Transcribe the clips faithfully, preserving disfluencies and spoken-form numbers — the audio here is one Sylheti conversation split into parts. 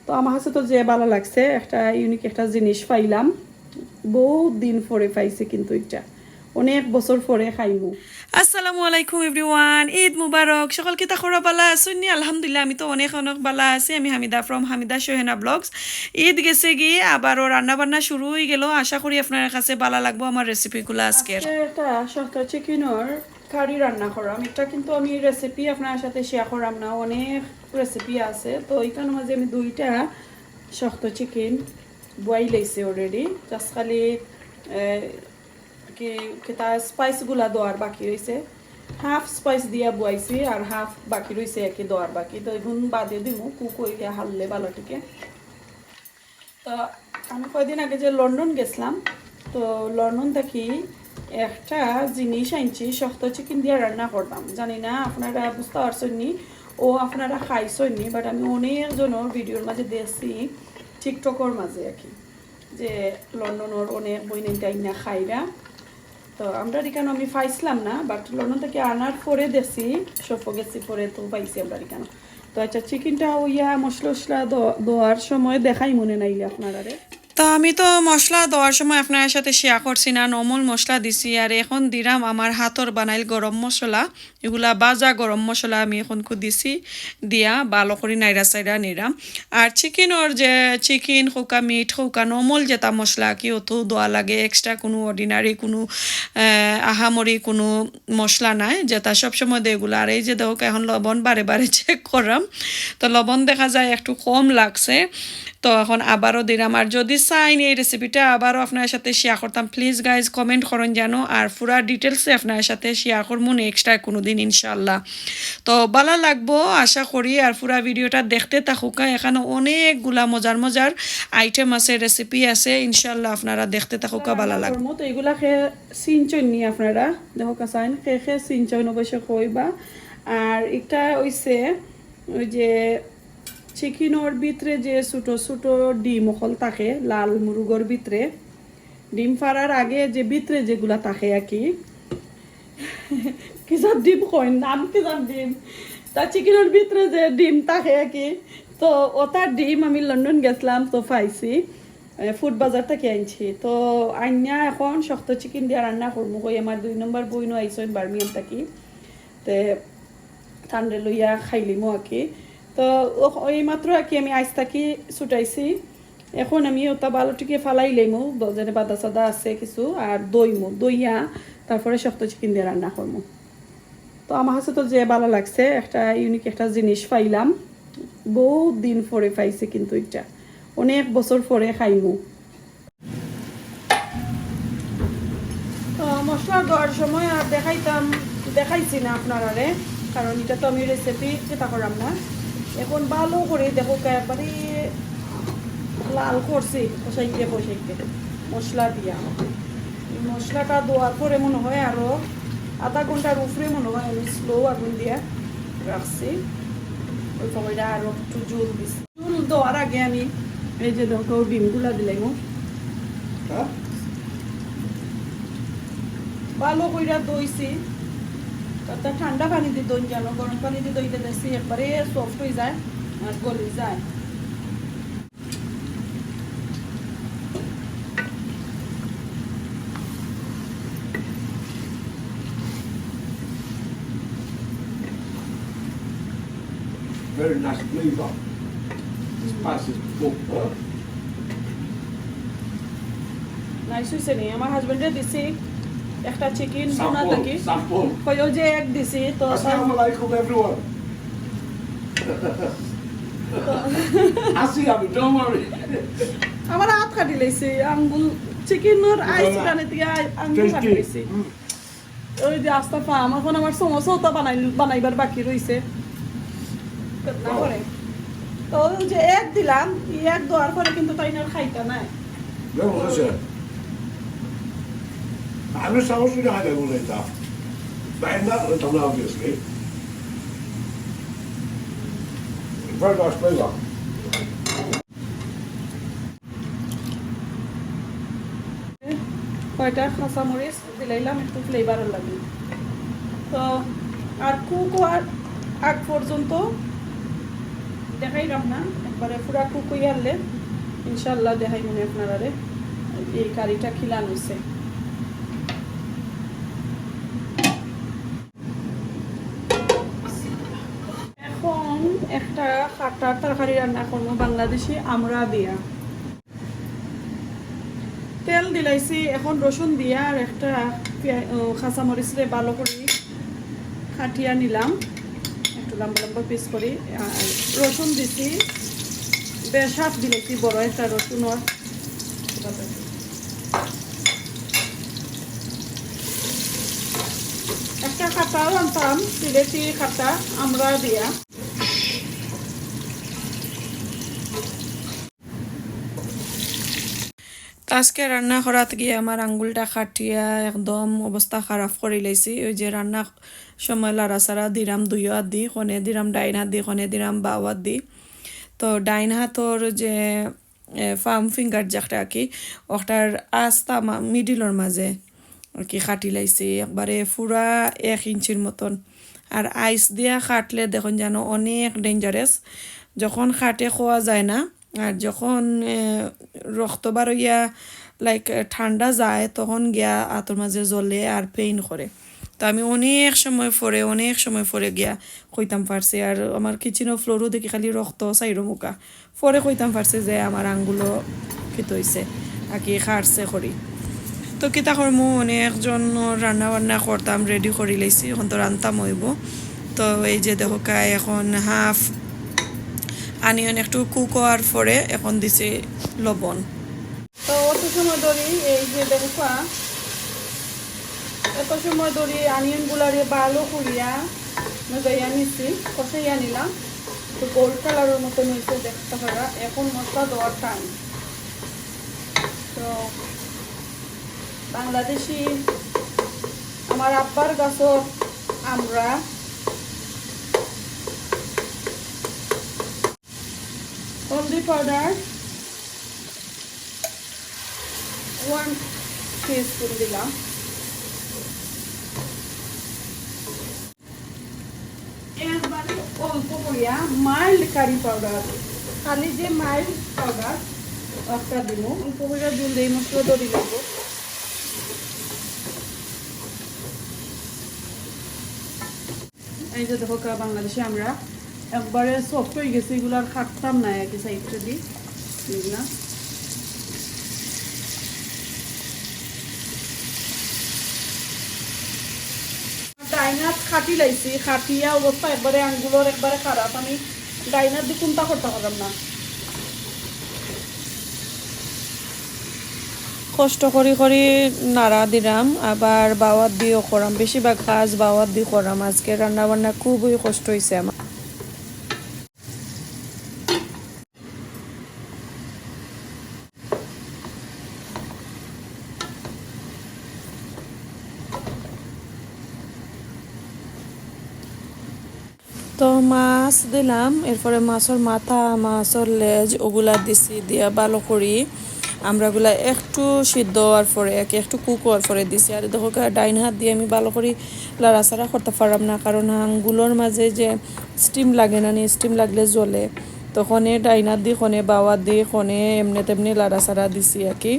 তো আমার কাছে তো যে ভালা লাগছে, একটা ইউনিক একটা জিনিস পাইলাম, বহুত দিন পরে পাইছি, কিন্তু এটা অনেক বছর পরে খাইমু। আসসালামু আলাইকুম এভরিওয়ান, ঈদ মুবারক। সকল কিতা খবর, ভালা আছইন নি? আলহামদুলিল্লাহ, আমি তো অনেক অনেক ভালা আছি। আমি হামিদা from হামিদা সোহেনা ব্লগস। ঈদ গেছে গি, আবারও রান্না বান্না শুরু হয়ে গেল। আশা করি আপনার কাছে ভালা লাগবো আমার রেসিপিগুলো আজকের। আজকে একটা শক্ত চিকেনর কারি রান্না করাম। এটা কিন্তু আমি রেসিপি আপনার সাথে শেয়ার করাম না, অনেক রেসিপি আছে। তো এখানে মাঝে আমি দুইটা শক্ত চিকেন বয়েল হয়েছে অলরেডি, জাস্ট খালি আহ, কি কিতা স্পাইসগুলা দেওয়ার বাকি রয়েছে। হাফ স্পাইস দিয়া বয়েছি আর হাফ বাকি রয়েছে, একে দেওয়ার বাকি। তো এখন বাদে দিমু, কুক হয়ে গিয়া হাললে ভালা টিকে। তো আমি কয়দিন আগে যে লন্ডন গেছিলাম, তো লন্ডন থাকি একটা জিনিস আনছি, শক্ত চিকেন দিয়া রান্না করতাম। জানি না আপনারা বুঝতে পারছেন নি, ও আপনারা খাইছেন নি, বাট আমি অনেক জনের ভিডিওর মাঝে দেখছি, টিকটকর মাঝে আর কি, যে লন্ডনর অনেক বইনাইন্তে আইনা খাইরা। তো আমরা এখানে আমি পাইছিলাম না, বাট লন্ডন থেকে আনার পরে দেখছি, শপে গেছি পরে তো পাইছি আমরা এখানে। তো আচ্ছা, চিকেনটা ওইয়া মশলা উশলা দ-, দেওয়ার সময় দেখাই মনে নাইলে আপনারারে। তো আমি তো মশলা দেওয়ার সময় আপনার সাথে শেয়ার করছি না, নর্মাল মশলা দিছি। আর এখন দিলাম আমার হাতর বানাইল গরম মশলা, এগুলা ভাজা গরম মশলা আমি এখন কু দিছি, দিয়া ভালো করে নাইরা চাইরা নিলাম। আর চিকেনর যে চিকেন হোকা, মিট হোকা, নর্মাল যেটা মশলা কি অত দেওয়া লাগে, এক্সট্রা কোনো অর্ডিনারি কোনো আহ, আহামরি কোনো মশলা নাই, যেটা সবসময় দেয় এগুলা। আর এই যে দেখো, এখন লবণ বারে বারে চেক করাম, তো লবণ দেখা যায় একটু কম লাগছে, তো এখন আবারও দিলাম। আর যদি চাইন এই রেসিপিটা আবারও আপনার সাথে শেয়ার করতাম, প্লিজ গাইজ কমেন্ট করুন জানো। আর পুরা ডিটেলসে আপনার সাথে শেয়ার করবো নেক্সট আর কোনো দিন ইনশাল্লাহ। তো ভালা লাগবো আশা করি। আর পুরা ভিডিওটা দেখতে থাকুকা, এখানে অনেকগুলা মজার মজার আইটেম আছে, রেসিপি আছে, ইনশাল্লাহ আপনারা দেখতে থাকুকা, ভালা লাগবো। তো এগুলা খে চিনছইন নি আপনারা, দেখো কাসাইন, খে খে চিনছইন অবশ্য কইবা। আর একটা হইছে ওই যে চিকেনর ভিতরে যে ছোট ছোট ডিম অকল থাকে লাল মুরুগর ভিতরে, ডিম ফাড়ার আগে যে ভিতরে যেগুলা থাকে আর কি, কিজার ডিম কইন, নাম কিজার ডিম, তা চিকেনর ভিতরে যে ডিম থাকে আর কি, তো ওটার ডিম আমি লন্ডন গেছিলাম তো পাইছি, এ, ফুড বাজার থেকে আনছি। তো আইনা এখন শক্ত চিকেন দিয়া রান্না করবো। কই আমার দুই নম্বর বইনও আইসইন বার্মিংহাম থাকি, তে তানরে লইয়া খাইলিমু আর কি। তো ও-, এই মাত্র আর কি আমি আইস থাকি ছুটাইছি। এখন আমি ওটা ভালো টিকে ফালাই লইমু, ব-, যেন বাদা সাদা আছে কিছু, আর দইমু, দইয়া তারপরে শক্ত চিকেন দিয়া রান্না করমু। তো আমার কাছে তো যে ভালা লাগছে, একটা ইউনিক একটা জিনিস পাইলাম, বহুত দিন পরে পাইছি, কিন্তু এটা অনেক বছর পরে খাইমু। তো মশলা দেওয়ার সময় আর দেখাইতাম, দেখাইছি না আপনারারে, কারণ এটা তো আমি রেসিপি এটা করাম না। এখন ভালো করে দেখো, একবারে লাল করছি কষাইতে কষাইতে মশলা দিয়া। এই মশলাটা দেওয়ার পরে মনে হয় আরো আধা ঘন্টার উপরে মনে হয় আমি স্লো আগুন দিয়া রাখছি। ওই সময়টা আরো একটু জল দিছি। চুল দেওয়ার আগে আমি এই যে দেখো ডিমগুলা দিলাম, হ্যাঁ? ভালো কইরা দইছি। তাতে ঠান্ডা পানি দি দই জানো, গরম পানি দি দইতে দেখছি একবারে সফট হয়ে যায় আর গলি যায়। Very nice flavor. Spices pork, huh? Nice হইছে নি? আমার হাজবেন্ডে দিছি একটা চিকেন ভুনা থাকি। Sample. কই, ওই যে এক দিছি, তো আসসালামু আলাইকুম everyone. আসি আমি, don't worry. আমার হাত কাটি লাইছি, আঙ্গুল চিকেনর আইস বানাইতে গিয়া আঙ্গুল কাটি লাইছি। ওই যে আস্তা ফাম, এখন আমার সমোসা ওটা বানাই-, বানাইবার বাকি রইছে। না করে। তো ওই যে এক দিলাম, এই এক দেওয়ার পরে কিন্তু তাই আর খাইতা নাই। আমি সাহস করে খাইতে বলে এটা। বাইরে না, ওটা না, obviously. Very nice flavor. কয়টা কাঁচামরিচ দিলাইলাম একটু ফ্লেভারর লাগি। তো আর কুক হওয়ার আগ পর্যন্ত দেখাইলাম না, এবারে পুরা কুক অইয়া আইলে ইনশাআল্লাহ দেখাইমুনে আপনারারে এই কারিটা কিলান অইছে। এখন একটা খাটার তরকারি রান্না করমু বাংলাদেশি আমড়া দিয়া। তেল দিলাইছি, এখন রসুন দিয়া আর একটা পিয়া-, ও, কাঁচামরিচরে ভালো করি কাটিয়া নিলাম, একটু লম্বা লম্বা পিস করি। আর রসুন দিছি, বেশ হাফ দিলাইছি, বড় একটা রসুনর। একটা খাটাও আনতাম, সিলেটি খাটা আমড়া দিয়া। তো আজকে রান্না করাত গিয়া আমার আঙ্গুলটা কাটিয়া একদম অবস্থা খারাপ করি লাইছি। ওই যে রান্না সময় লাড়াচাড়া দিরাম দুইও আত দি, খনে দিরাম ডাইন আত দি, খনে দিরাম বাউ আত দি। তো ডাইন হাতর যে, এ, পাম ফিঙ্গার যেটা আর কি, ওটার আস্তা মা-, মিডিলর মাঝে আর কি কাটি লাইছি, একবারে পুরা এক ইঞ্চির মতন। আর আইস দিয়া কাটলে দেখইন যেন অনেক dangerous, যখন কাটে খোয়া যায় না, আর যখন, এ, রক্ত বারইয়া, like, ঠান্ডা যায়, তখন গিয়া আতর মাঝে জ্বলে আর pain করে। তো আমি অনেক সময় পরে, অনেক সময় পরে গিয়া কইতাম পারছি। আর আমার কিচেনর ফ্লোরও দেখি খালি রক্ত, সাইরো মুখা। পরে কইতাম পারছি যে আমার আঙ্গুলো কিতা অইছে, আর কি কাটছে করি। তো কিতা করমু, অনেকজন রান্না বান্না করতাম, রেডি করি লাইছি, এখন তো রানতাম অইবো। তো এই যে দেখো কাই, এখন হাফ আনিয়ন একটু কুক হওয়ার পরে এখন দিছি লবণ। তো অত সময় ধরি এই যে দেখো কা, এত সময় ধরি আনিয়ন গুলারে ভালো করিয়া মজাইয়া নিছি, কষাইয়া নিলাম। তো গোল্ড কালারর মতন হইছে দেখতে পারা। এখন মশলা দেওয়ার টাইম। তো বাংলাদেশি আমার আব্বার গাছর আমড়া, হলদি পাউডার ওয়ান টিস্পুন দিলাম। একবারে অল্প করিয়া মাইল্ড কারি পাউডার, খালি যে মাইল্ড পাউডার একটা দিব। অল্প করিয়া জল দেই, মশলা ধরি লাগবো। এই যে দেখো কা, বাংলাদেশি আমড়া একবারে সফট হয়ে গেছে, এগুলো আর কাটতাম না একই সাইডটা দি, বুঝলা? ডাইনাত কাটি লাইছি, কাটিয়া অবস্থা একবারে আঙ্গুলর একবারে খারাপ। আমি ডাইনাত দি কুন্তা করতে পারলাম না। কষ্ট করি করি নাড়া দিলাম, আবার বাউ আত দিও করাম, বেশিরভাগ কাজ বাউ আত দি করাম। আজকে রান্না বান্না খুবই কষ্ট হইছে আমার। তো মাছ দিলাম, এরপরে মাছর মাথা, মাছর লেজ ওগুলা দিছি, দিয়া ভালো করি আমড়াগুলা একটু সিদ্ধ হওয়ার পরে, আর কি একটু কুক হওয়ার পরে দিছি। আর দেখো গা, ডাইন হাত দি আমি ভালো করি লাড়াচাড়া করতে পারলাম না, কারণ আঙ্গুলর মাঝে যে স্টিম লাগে না নি, স্টিম লাগলে জ্বলে। তো খনে ডাইন হাত দি, খনে বাউ আত দি, খনে এমনে তেমনে লাড়াচাড়া দিছি আর কি।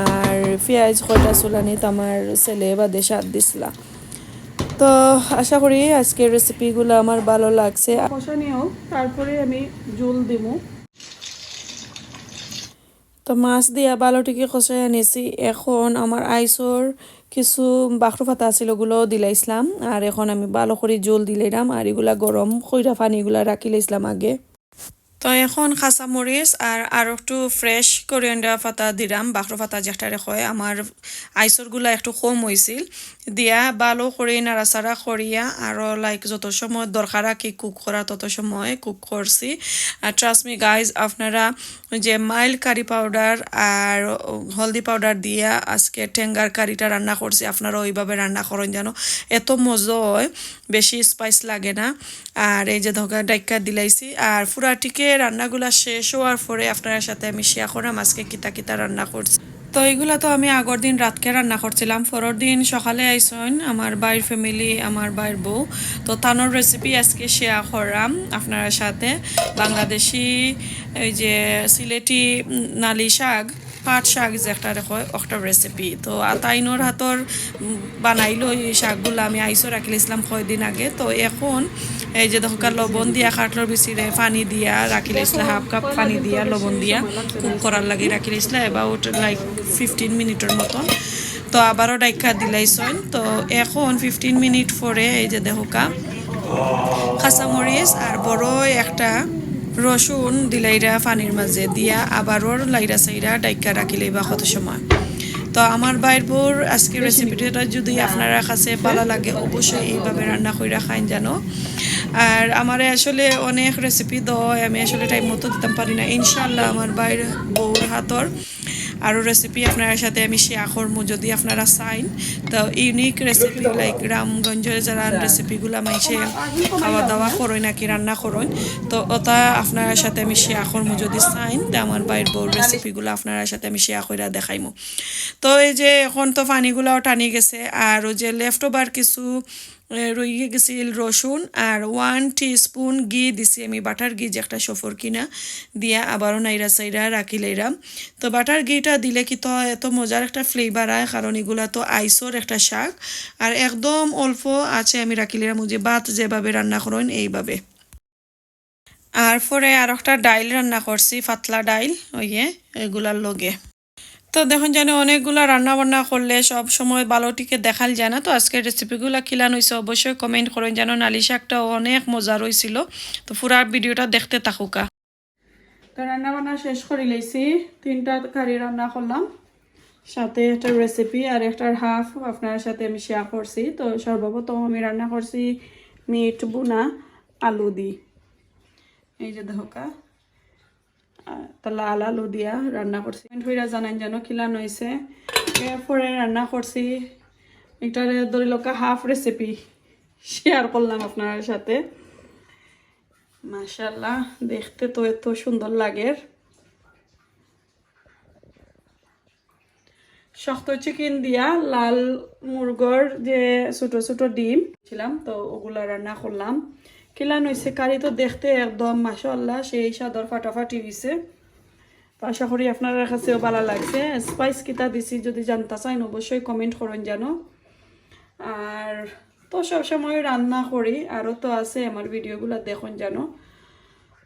আর পিয়াজ কয়টা চুলানিত আমার ছেলে বাদে সাথ দিছিলা। তো আশা করি আজকের রেসিপিগুলো আমার ভালো লাগছে। কষানি হোক, তারপরে আমি জল দিমু। তো মাছ দিয়া ভালো টিকে কষাই আনিছি। এখন আমার আইসর কিছু বাখরু পাতা আছিল, ওগুলো দিলাইছিলাম। আর এখন আমি ভালো করি জল দিলাইলাম। আর এগুলা গরম কইরা পানিগুলা রাখি লাইছিলাম আগে। তো এখন কাঁচামরিচ আর, আর একটু ফ্রেশ কোরিয়ান্ডার পাতা দিলাম, বাখরু পাতা যেটারে কয়। আমার আইসরগুলা একটু কম হইছিল, দিয়া ভালো করে নাড়াচাড়া করিয়া আরও, like, যত সময় দরকার আর কি কুক করা, তত সময় কুক করছি। আর trust me guys, আপনারা ওই যে মাইল্ড কারি পাউডার আর হলদি পাউডার দিয়া আজকে টেঙ্গার কারিটা রান্না করছি, আপনারা ওইভাবে রান্না করেন যেন, এত মজা হয়, বেশি স্পাইস লাগে না। আর এই যে ধোকা ডাইক্কা দিলাইছি। আর পুরা টিকে রান্নাগুলা শেষ হওয়ার পরে আপনার সাথে আমি শেয়ার করাম আজকে কিতা কিতা রান্না করছি। তো এইগুলা তো আমি আগর দিন রাতকে রান্না করছিলাম, পরর দিন সকালে আইসইন আমার ভাইর ফ্যামিলি, আমার ভাইর বউ। তো তানর রেসিপি আজকে শেয়ার করলাম আপনারার সাথে। বাংলাদেশি এই যে সিলেটি নালি শাক, পাট শাক যে একটা কয়, একটা রেসিপি। তো আ, তাইনর হাতর উম, বানাইলো এই শাকগুলা আমি আইসো রাখিলাইছিলাম কয়দিন আগে। তো এখন এই যে দেখো, লবণ দিয়া কাঠলর বিচিরে পানি দিয়া রাখিলাইছিলা, হাফ কাপ পানি দিয়া, লবণ দিয়া কুক করার লাগি রাখিলাইছিলা, about like fifteen মিনিটর মতন। তো আবারও ডাইক্কা দিলাইছইন। তো এখন ফিফটিন মিনিট পরে এই যে দেখো কা, কাঁচামরিচ আর বড় একটা রসুন দিলাইরা পানির মাঝে দিয়া, আবারও লাইরা সাইরা ডাইক্কা রাখিলাইবা কত সময়। তো আমার ভাইর বউর আজকে রেসিপিটা যদি আপনারার কাছে ভালা লাগে, অবশ্যই এইভাবে রান্না কইরা খাইন জানো। আর আমারে আসলে অনেক রেসিপি দেয়, আমি আসলে টাইম মতো দিতাম পারি না। ইনশাআল্লাহ আমার ভাইর বউর হাতর আরও রেসিপি আপনারার সাথে আমি শেয়ার করমু, যদি আপনারা চাইন। তো ইউনিক রেসিপি, লাইক গ্রামগঞ্জর যারা রেসিপিগুলা মাইনষে খাওয়া দাওয়া করইন নাকি রান্না করইন, তো ওটা আপনারার সাথে আমি শেয়ার করমু। যদি চাইন, তো আমার ভাইর বউর রেসিপিগুলা আপনারার সাথে আমি শেয়ার কইরা দেখাইমু। তো এই যে এখন তো পানিগুলাও টানি গেছে, আর ওই যে লেফট ওভার কিছু এ, রইয়া গেছিল রসুন আর ওয়ান টিস্পুন ঘি দিছি আমি, বাটার ঘি যে একটা সফর কিনা, দিয়া আবারও নাইরা সাইরা রাখিলাইরাম। তো বাটার ঘিটা দিলে কি তো এত মজার একটা ফ্লেভার আয়, কারণ এগুলা তো আইসর একটা শাক। আর একদম অল্প আছে আমি রাখিলাইরাম, ওই যে ভাত যেভাবে রান্না করইন এইভাবে। আর পরে আর একটা ডাইল রান্না করছি, পাতলা ডাইল, ওই যে এগুলার লগে। তো দেখইন জানো, অনেকগুলা রান্না বান্না করলে সব সময় ভালো টিকে দেখাল যায় না। তো আজকে রেসিপিগুলা কিলান অইছে অবশ্যই কমেন্ট করইন জানো। নালি শাকটাও অনেক মজার অইছিল। তো পুরা ভিডিওটা দেখতে থাকুকা। তো রান্না বান্না শেষ করি লাইছি, তিনটা কারি রান্না করলাম, সাথে একটা রেসিপি আর একটার হাফ আপনারার সাথে আমি শেয়ার করছি। তো সর্বপ্রথম আমি রান্না করছি মিট বুনা আলু দি, এই যে দেখোকা। আহ, তো লাল আলু দিয়া রান্না করছি। কমেন্ট কইরা জানাইন জানো কিলান অইছে। এরপরে রান্না করছি, এটারে ধরি লওকা হাফ রেসিপি শেয়ার করলাম আপনারার সাথে। মাশাআল্লাহ, দেখতে তো এত সুন্দর লাগের। শক্ত চিকেন দিয়া লাল মুরগর যে ছোট ছোট ডিম ছিলাম, তো ওগুলা রান্না করলাম। কিলান অইছে কারি, তো দেখতে একদম মাশাআল্লাহ সেই স্বাদর ফাটাফাটি অইছে। তো আশা করি আপনারার কাছেও ভালা লাগছে। স্পাইস কিতা দিছি যদি জানতা চাইন অবশ্যই কমেন্ট করইন জানো। আর তো সব সময় রান্না করি, আরও তো আছে আমার ভিডিওগুলা দেখইন জানো।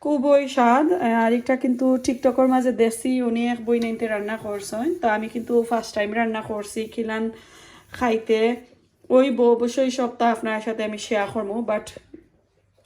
খুবই স্বাদ। আহ, আরেকটা কিন্তু টিকটকর মাঝে দেখছি, উনি এক বইনাইন্তে রান্না করছইন, তো আমি কিন্তু ফার্স্ট টাইম রান্না করছি। কিলান খাইতে অইবো অবশ্যই সবটা আপনারার সাথে আমি শেয়ার করমু, বাট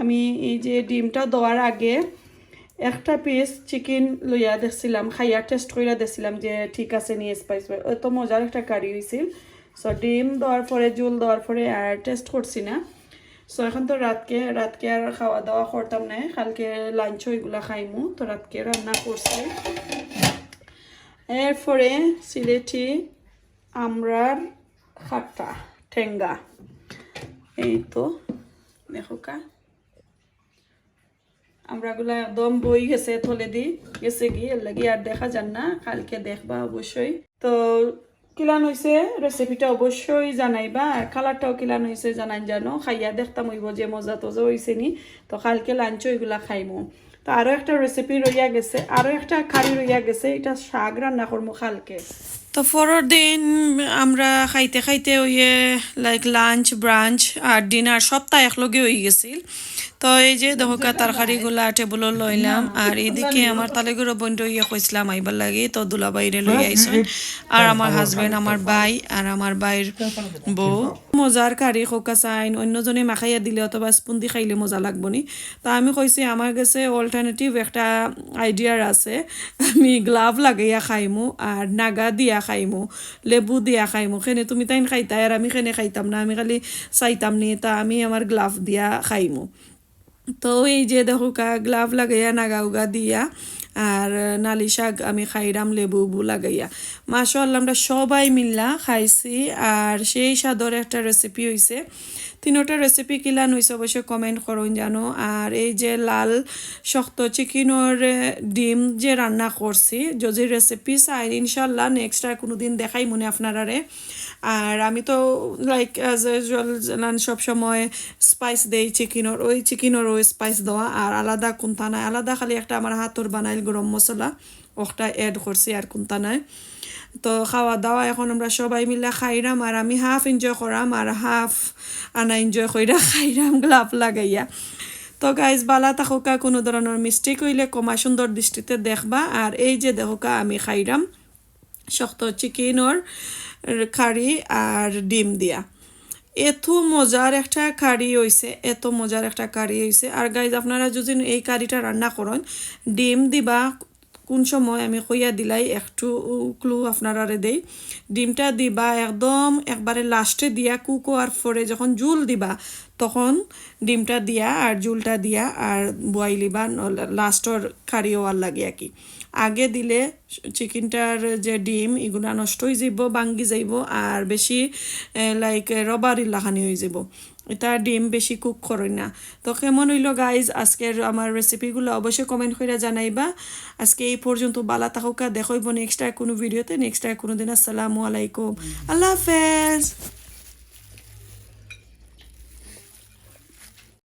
আমি এই যে ডিমটা দেওয়ার আগে একটা পিস চিকেন লইয়া দেখছিলাম, খাইয়া টেস্ট কইরা দেখছিলাম যে ঠিক আছে নি স্পাইস। এত মজার একটা কারি অইছিল। সো ডিম দেওয়ার পরে, ঝোল দেওয়ার পরে আর টেস্ট করছি না। সো এখন তো রাতকে, রাতকে আর খাওয়া দাওয়া করতাম না, কালকে লাঞ্চ ওইগুলা খাইমু। তো রাতকে রান্না করছি, এরপরে সিলেটি আমরার খাট্টা টেঙ্গা। এই তো দেখোকা, আমরাগুলা একদম বই গেছে তলেদি, গেছেগি, এর লাগি আর দেখা যার না। কালকে দেখবা অবশ্যই। তো কিলান অইছে রেসিপিটা অবশ্যই জানাইবা, আর কালারটাও কিলান অইছে জানাইন জানো। খাইয়া দেখতাম অইবো যে মজা টজা অইছে নি। তো কালকে লাঞ্চ ওইগুলা খাইমু। তো আরও একটা রেসিপি রইয়া গেছে, আরও একটা কারি রইয়া গেছে, এটা শাক রান্না করমু কালকে। তো পরর দিন আমরা খাইতে খাইতে ওই, like, লাঞ্চ, ব্রাঞ্চ আর ডিনার সবটা একলগে অই গেছিল। তো এই যে দেখোকা তরকারিগুলা টেবুলো লইলাম, আর এদিকে আমার তালেগুড়ো বইনটা ইয়ে কইছিলাম আইবার লাগি, তো দুলাভাইরে লই আইছইন, আর আমার হাজবেন্ড, আমার ভাই আর আমার ভাইর বউ। মজার কারি কউক্কা চাইন, অন্যজনে মাখাইয়া দিলে অথবা স্পুন দি খাইলে মজা লাগবো নি। তা আমি কইছি আমার গেছে অল্টারনেটিভ একটা আইডিয়ার আছে, আমি গ্লাভ লাগাইয়া খাইমু আর নাগা দিয়া খাইমু, লেবু দিয়া খাইমু। কেনে তুমি তাইন খাইতায় আর আমি কেনে খাইতাম না, আমি খালি চাইতাম নি, তা আমি আমার গ্লাভ দিয়া খাইমু। তো এই যে দেখোকা, গ্লাভ লাগাইয়া নাগা উগা দিয়া আর নালি শাক আমি খাইরাম লেবু উবু লাগাইয়া। মাশাআল্লাহ, আমরা সবাই মিল্লা খাইছি। আর সেই স্বাদর একটা রেসিপি অইছে। তিনোটা রেসিপি কিলান অইছে অবশ্যই কমেন্ট করইন জানো। আর এই যে লাল শক্ত চিকেনর, এ, ডিম যে রান্না করছি, যদি রেসিপি চাই ইনশাল্লাহ নেক্সট আর কোনো দিন দেখাই মনে আপনারারে। আর আমি তো লাইক অ্যাজ ইউজুয়াল জানান সবসময় স্পাইস দেই চিকেনর, ওই চিকেনর ওই স্পাইস দেওয়া, আর আলাদা কোনটা নাই, আলাদা খালি একটা আমার হাতর বানাইল গরম মশলা, ওটা অ্যাড করছি, আর কোনটা নাই। তো খাওয়া দাওয়া এখন আমরা সবাই মিলে খাইরাম, আর আমি হাফ এনজয় করাম আর হাফ আনা এনজয় কইরা খাইরাম গ্লাভ লাগাইয়া। তো গাইজ, বালা থাকউক্কা, কোনো ধরনের মিস্টেক হইলে ক্ষমা সুন্দর দৃষ্টিতে দেখবা। আর এই যে দেখউক্কা, আমি খাইরাম শক্ত চিকেনর কারি আর ডিম দিয়া। এত মজার একটা কারি হইছে, এত মজার একটা কারি হইছে। আর গাইজ, আপনারা যদি এই কারিটা রান্না করেন, ডিম দিবা কোন সময় আমি কইয়া দিলাই, একটু ক্লু আপনারারে দেই। ডিমটা দিবা একদম একবারে লাস্টে দিয়া, কুক হওয়ার পরে যখন জুল দিবা, তখন ডিমটা দিয়া আর জুলটা দিয়া আর বয়াইলিবা লাস্টর কারি হওয়ার লাগি আর কি। আগে দিলে চিকেনটার যে ডিম, এগুলা নষ্ট হয়ে যাইব, ভাঙ্গি যাইব, আর বেশি লাইক রবারি লাখানি হয়ে যাইব। এটা ডিম বেশি কুক করই না। তো কেমন হইলো গাইজ আজকের আমার রেসিপিগুলো, অবশ্যই কমেন্ট করে জানাইবা। আজকে এই পর্যন্ত, বালা থাকউক্কা, দেখা হইব নেক্সট আর কোনো ভিডিওতে, নেক্সট আর কোনো দিন। আসসালামু আলাইকুম, আল্লাহ হাফেজ।